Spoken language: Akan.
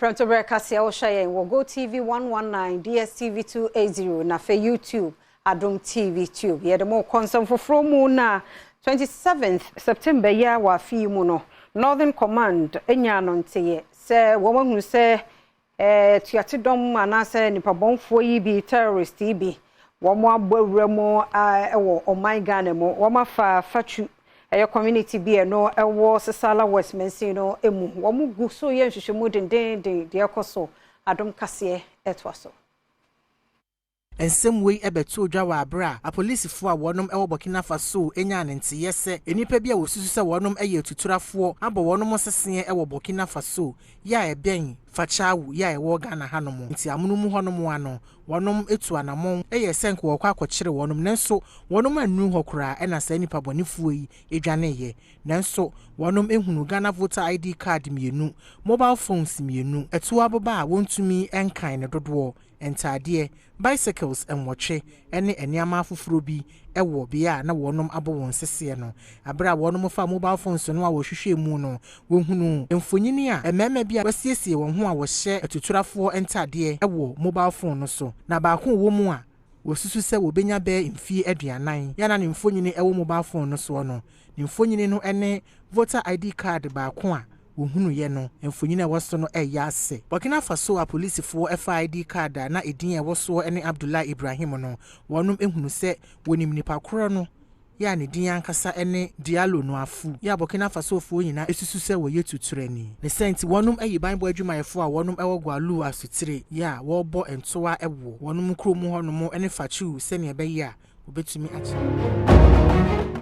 Prɛmtoberɛ kaseɛ wohwɛ yɛn wɔ GoTv 119, DSTV 280 na afei YouTube Adom TV Tube. Yɛde mo kɔ nsɛm foforɔ mu na 27th September yi a wɔ afe yi mu no, Northern Command anya no nteɛ sɛ wɔn ahunu sɛ tuatedɔm anaasɛ nipabɔnfoɔ yi bi, terrorist yi bi, wɔn abɔ awura mu wɔ ɔman Ghana mu. Wɔn afa Fatwi, ɛyɛ community bi ɛno ɛwɔ Sisala West mansin no mu. Wɔn gu so yɛ nhwehwɛmu dendenden deɛ ɛkɔ so. Adom kaseɛ ɛtoa so. Nsɛm wei bɛtoo dwa wɔ abere a apolisifoɔ a wɔnom wɔ Burkina Faso nyaa ne nteyɛ sɛ nnipa bi a wɔsusu sɛ wɔnom yɛ atuturafoɔ abɔ wɔnom seseɛ wɔ Burkina Faso yɛ a ɛbɛn Fatchao yɛ a ɛwɔ Ghana hanom. Nti amono mu hɔnom ano wɔnom etu anammɔn yɛ sɛ nka wɔkɔ akɔkyere wɔnom, nanso wɔnom annuru hɔ koraa ɛna saa nnipa bɔnefoɔ yi edwaneeɛ. Nanso wɔnom ehunu Ghana voter ID card 2, mobile phones 2, ɛtoɔ aboba a wɔntumi nkan ne dodoɔ, ntaadeɛ, bicycles 8 ne nneɛma afoforɔ bi wɔ bea a na wɔnom abɔ wɔn seseɛ no. Abere a wɔnom fa mobile phones no a wɔhwehwɛ mu no, wɔhunu mfonini a mmarima bi a wɔasiesie wɔn ho a wɔhyɛ atuturafoɔ ntaadeɛ wɔ mobile phone no so, na baako wɔ mu a wɔsusu sɛ wɔbɛnya bɛyɛ mfie 40 yɛna ne mfonini wɔ mobile phone no soɔ no. Ne mfonini no ne voter ID card baako a wɔhunuiɛ no mfonini a ɛwɔ so no ɛyɛ ase. Burkina Faso apolisifoɔ ɛfa ID card a na edin a ɛwɔ soɔ ne Abdullahi Ibrahim no, wɔnom ehunu sɛ wɔnim nipa korɔ no yɛ a ne din ankasa ne Diallo no afu yɛ a Burkina Fasofoɔ nyinaa esusu sɛ wɔyɛ tuturani. Ne sɛ nti wɔnom ayi banbɔ adwumayɛfoɔ a wɔnom ɛwɔ Gwollu asotire yɛ a wɔrebɔ ntoa ɛwɔ wɔnom kurom hɔnom ne Fatchou sɛnea ɛbɛyɛ a wɔbɛtumi akyerɛ.